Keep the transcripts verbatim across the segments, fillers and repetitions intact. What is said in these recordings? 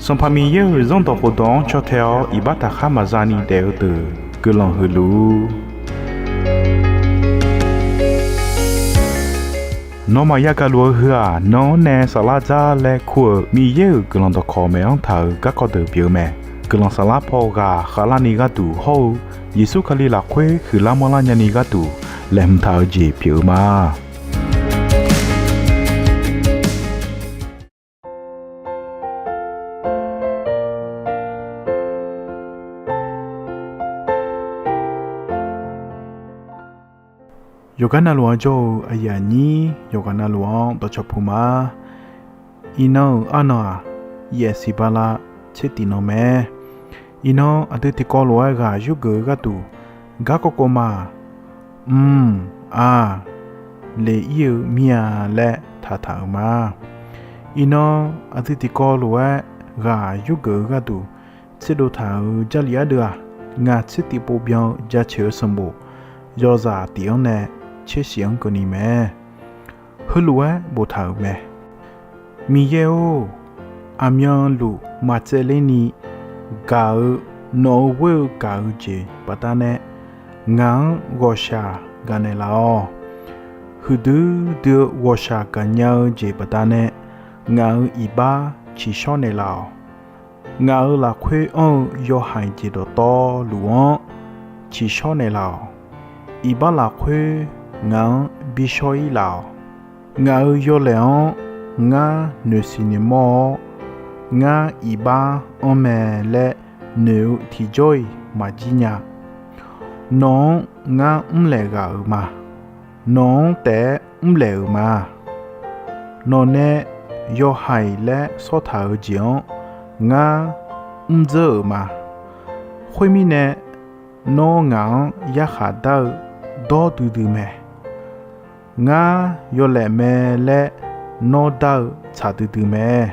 Sanqpaq Miqyaer-euq Zanrdawq khofdawq-anr caw tae-awr iqbax taqkhar maqza ni daef-eu deuq guiqlanq huiq luf-ur. Nawmaf yagaq luf-eu heu-aq, nan-anr nae saflar dzar laer kur-euq Miqyaer-euq guiqlanq dawqkawq maeq-anr taq-euq garkawv deuq pyeuf-eu mae. Guiqlanq saflar paw ghaq khavlarni gharduq hawr-eu Yeqsur Kali lafkhoer huiqlar manrlar nyani gharduq laeqhmq taq-eu jeq pyeuf-eu ma. Yawqgar navluf-anr jawr-eu aqyuif aqnyir yawqghaq navluf-anr dawqcawq puq ma. Iqnan-euq arnan-aq, yaefsiq bala tser tif nan mae. Iqnan aqdui tiqkawv lof-aer ghaq yurgeuf-eu gharduq, garkawv kawv ma-aq, mq, aq, leq ir-eu mir-a laer taqtaq-euq ma. Iqnan aqdui tiqkawv lof-aer ghaq yurgeuf-eu gharduq tserdov taq-euq Jarlif ardeuv-aq, ngaq tser tif pov byan-eu jaceuq-eu sanqbof yawzaq tif-anr nae tser shif-anr keuvni mae. Heulof-aer boftaq-euq mae. Miqyaer-or, aqmyanluf maqtsaevler ni gaq-eu nawq-euq ghoer-eu gaq-eu jeq baqdanae ngaq-anr ghawqshaq gaqnaeq laf-awq. Huiqdui dui-eu ghawqshaq gaqnya-eu jeq baqdanae ngaq-euq iqbax ciqshawr naeq laf-awq. Ngaq-euq lafkhoer anr-eu yawhaiq jeq dawqtawvluf-anr ciqshawr naeq laf-awq. Iqbax lafkhoer ngaq-anr bishawr ir laf-awq. Ngaq-euq yawlaeq-anr ngar noeqsiq noeqmawr-awr, ngar iqbax anr mae laer noeq-eu tiqjawr-iq maqjir nya. Nawq-anr ngar mrlaeq ghaq-euq ma. Nawq-anr taef-aer mrlaeq-euq ma. Nawq nae yawhaiq laer sawrtaq-eu jeq-anr ngar mrdzeur-euq ma. Khoermirnae, nawr ngaq-anr yarkhaq dar-eu dawr duidui mae. Ngar yawlaeq mae laer nawr dar-eu tsaq duidui mae.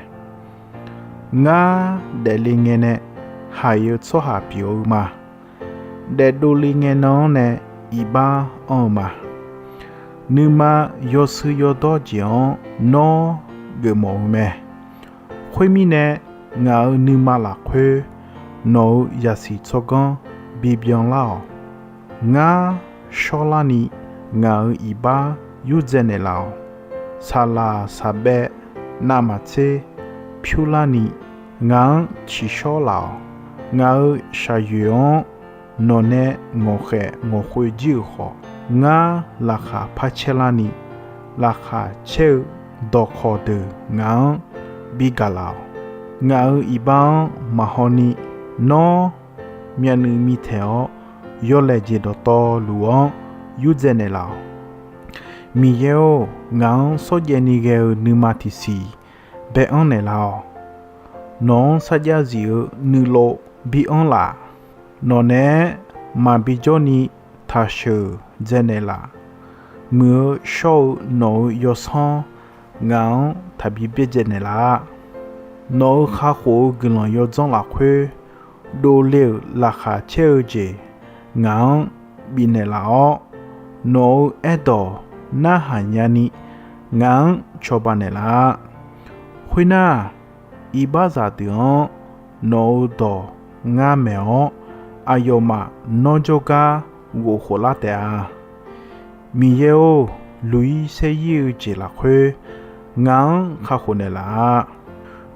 Ngar daefle ngae nae haiq-eu tsawrhaq pyeuf-eu ma. Daefdovle ngae nan-anr nae iqbax anr-eu ma. Nuima yawshuir yawdawr jeq-anr nawr geufmawf-eu mae. Khoermirnae, ngaq-euq nuima lafkhoer nawq-euq zaqsiq tsawrganr bibyan lar-awq. Ngar shawrlarni ngaq-euq iqbax yurdzae naeqlaf-awq. Saqlaq saqbaev navmaqtser pyurlarni ngaq-anr ciqshawr laf-awq. Ngaq-euq shaqyoeq-anr nawqnae ngawqkhaeq ngawqkhoer jir-euq khawf, ngar laqkhaq par caerlarni, laqkhaq caer-eu dawqkawq deuq ngaq-anr bigaq laf-awq. Ngaq-euq iqbax-anr maqhaw ni, nawr myavnuiv mitaeq-awr yawlaeq jeq dawqtawvluf-anr yurdzae naeqlaf-awq. Miqyaer-or, ngaq-anr shawrjaev ni ghae-eu nuima tiqsiq bae-anr naeqlaf-awq. Nawq-anr sarjax zif-eu nuilov bi-anr laf. Nawqnaeq-aer maqbi jawrni taqsheuq dzae naeqlaf. Muiq-eu shawr-eu nawq-euq yawsanr ngaq-anr taqbi byaerdzae naeqlaf. Nawq-euq kakhof-eu guiqlanq yawdzanr lafkhoer dovle-euq laqkhaq caer-eu jeq ngaq-anr bifnaeq laf-awr, nawq-euq aerdawq narhaq nyani ngaq-anr cawba naeqlaf. Khoernar, iqbaxzaq deuq-anr nawq-euq dawq ngar maeq-awr, aqyawfmaf nawr jawrgar ghofkhof lar taef-a. Miqyaer-or, luq-ir saer-ir-eu jeq lafkhoer ngaq-anr kakhof naeqlaf-a.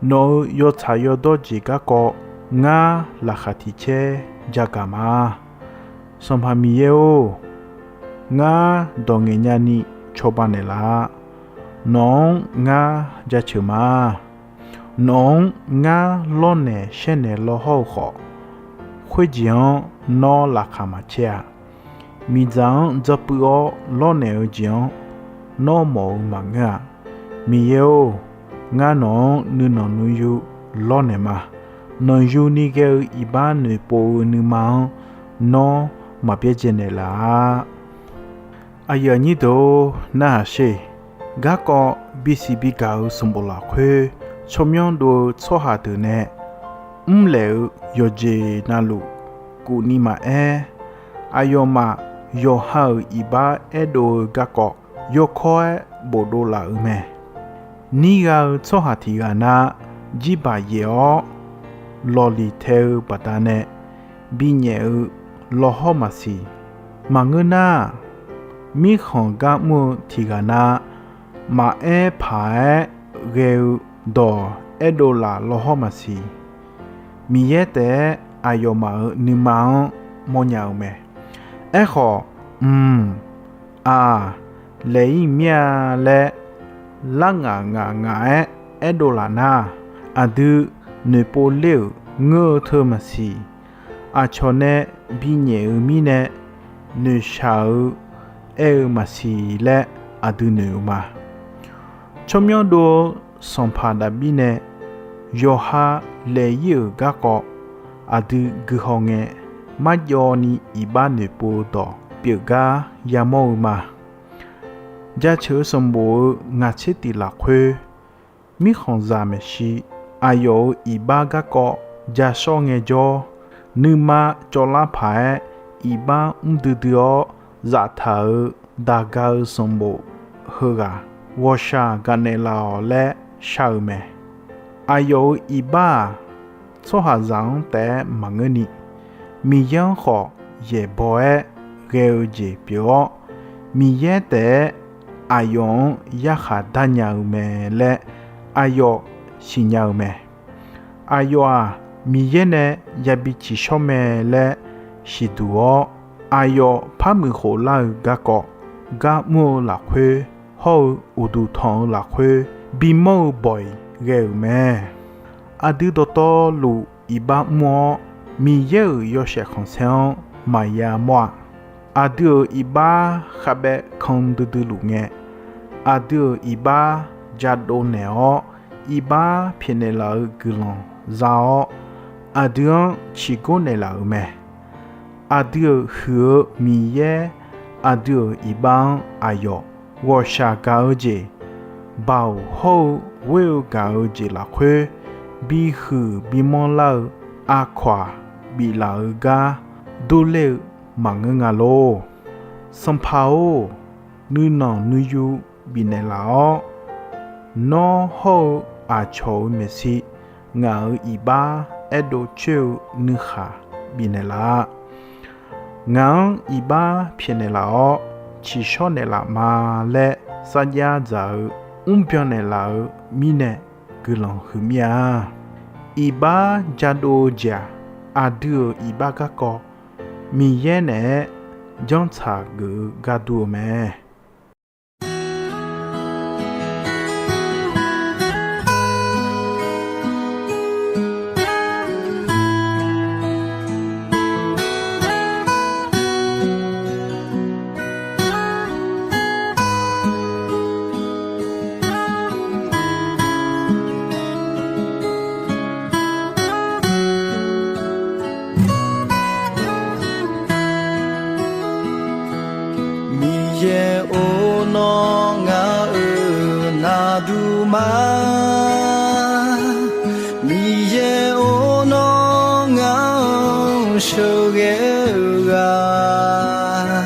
Nawq-euq yawtsaq yawdawr jeq garkawv ngar laqkhaq tiq caer jagaq ma. Sanqpaq Miqyaer-or, ngar dawq ngaeq nyani cawba naeqlaf-a. Nawq-anr ngar jaceuq ma. Nawq-anr ngar lawrnaeq shaernaeq law hawr-eu khawf, khoerjeq-anr nawr laqkhaq maqcaer-a. Miqdzaq-anr dzawpuiv-awr lawrnaeq-eu jeq-anr nawr mawf-eu maqngeur-a. Miqyaer-or, ngar nawq-anr nuinanq nuiyu lawrnaeq ma. Nanqyu ni ghae-eu iqbax noeqpov-eu nuima-anr nawr maqbyaerdzae naeqlaf-a. Aqyuif aqnyir deuq-or, narhaq sher. Garkawv bisiq bigaq-eu sanqbof lafkhoer tsawrmyanr dov-eu tsawrhaq deuq nae mrlaeq-eu yawqjeq navluf kufni maqaer, aqyawfmaf yawqha-euq iqbax aerdov-eu garkawv yawkawr-aer bofdov laf-euq mae. Nirgha-eu tsawrhaq tiq ghaq na jirbaq yaef-awr, lawqliq tae-eu baqdanae binyaef-eu lawhawr maqsiq. Maqngeur nar, mirkhanq gar mr-eu tiqghaq na maqaer paq-aer ghae-eu dawq aerdov laf lawhawr maqsiq. Miqyaer taef-aer aqyawfmaf-euq nuima-anr mawrnya-eu mae. Aerkhawf, mq, aq, laeq-ir mir-a laer lar ngaq ngaq ngaq-aer aerdov laf nar, aqdui noeqpov ler-euq ngeur-eu teu maqsiq. Aqcawq nae binyaef-eu mirnae noeqshaq-eu aer-eu maqsiq laer aqdui noeq-eu ma. Tsawrmyanr dov-eu sanqpaq Daqbir nae yawqha laeq-ir-euq garkawv aqdui guihaw ngae, marjawv ni iqbax noeqpov-eu dawq pyeufgar yamawr-eu ma. Jaceuq-eu sanqbof-eu ngaq tser tiq lafkhoer, mirkhanqzaq maeqshi aqyawf-euq iqbax garkawv jashawr ngaejawr, nuima cawvlar paq-aer iqbax mr duidui-awr zaftaq-euq daqga-eu sanqbof heughaq ghawqshaq gaqnaeq laf-awq laer shar-eu mae. Aqyawf-euq iqbax-aq, tsawrhaqzaq-anr taef-aer maqngeurni, Miqyaer-anr khawf yaeqbawq-aer ghae-eu jeq pyeuf-awr, Miqyaer taef-aer aqyawf-anr yarkhaq darnya-eu mae laer aqyawf siqnya-eu mae. Aqyawf-aq, Miqyaer nae yabi tsiqshawr mae laer siqduq-awr, aqyawf par muiqkhof lar-eu garkawv, gar mr-eu lafkhoer hawr-eu uqduq tanq-eu lafkhoer bimawr-eu bawq-iq ghae-euq mae. Aqdui dawqtawvluf iqbax mr-awr, Miqyaer-euq yawshaef khanqsaer-anr maqya mawr-a. Aqdui-euq iqbax khavbaev kan duidui luf ngae, aqdui-euq iqbax jadov naeq-awr, iqbax pyaeqnaeq laf-eu guiqlanq za-awr, aqdui-anr ciqgor naeqlaf-euq mae. Aqdui-euq huiq-eu Miqyaer, aqdui-euq iqbax-anr aqyawf ghawqshaq gaq-eu jeq, baoq hawr-eu ghoer-eu gaq-eu jeq lafkhoer bihuiq bimanr lar-eu aqkawq-aq, biflaf-eu gar durler-eu maqngeur nga lor. Sanqpaq-or, nuinanq nuiyu bifnaeq laf-awr, nawr hawr-eu aqcawq-euq maeqshi ngaq-euq iqbax aerdov coer-eu nuikhaq bifnaeq laf-a. Ngaq-anr iqbax pyaeqnaeq laf-awr, ciqshawr naeqlaf ma laer sarjax dzaq-eu mrbyan naeqlaf-eu mirnae guiqlanq huiqmir-a. Iqbax jadov-eu jeq-aq, aqdui-euq iqbax garkawv Miqyaer naeq-aer janrtsaq geuf-eu gar dur-eu mae. Miqyaer-or, nawr ngaq-euq naqduq ma. Miqyaer-or, nawr ngaq-anr sheuqghae-eu ghaq.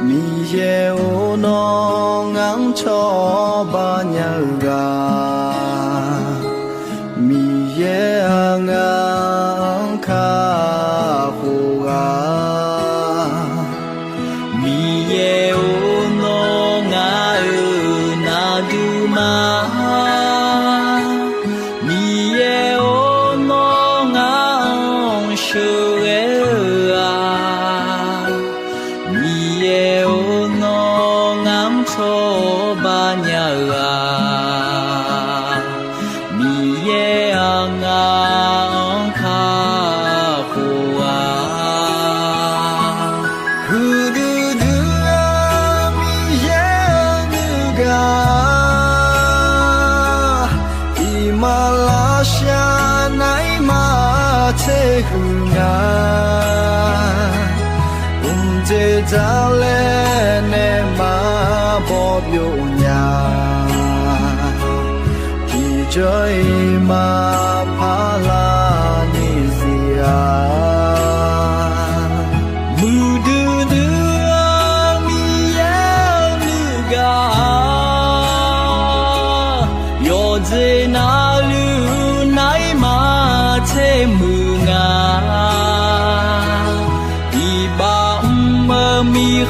Miqyaer-or, nawr ngaq-anr cawba nya-eu ghaq. Miqyaer-aq, ngaq-anr kakhof ghaq. Miqyaer-or, nawr ngaq-euq naqduq ma. Miqyaer-or, nawr ngaq-anr sheuqghae-eu ghaq. Miqyaer-or, nawr ngaq-anr cawba nya-eu ghaq. Miqyaer-aq, ngaq-anr kakhof ghaq. Huiqdui dui-eu Miqyaer-eu nuigaq, iqmalavshav naeq-ir maqtser huiq nya. Mqdzeq dzaqlaer nae maqbaw byov nya. Tiqjawr-iq maqpar lar ni zir-a. Muiqdui dui-eu Miqyaer-eu nuigaq, yawqjeq navluf naeq-ir maqtser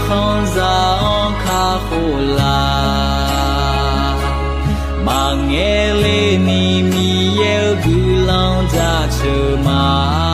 khanqzaq-anr kakhof laf. Maqngae le ni Miqyaer-eu guiqlanq jaceuq ma.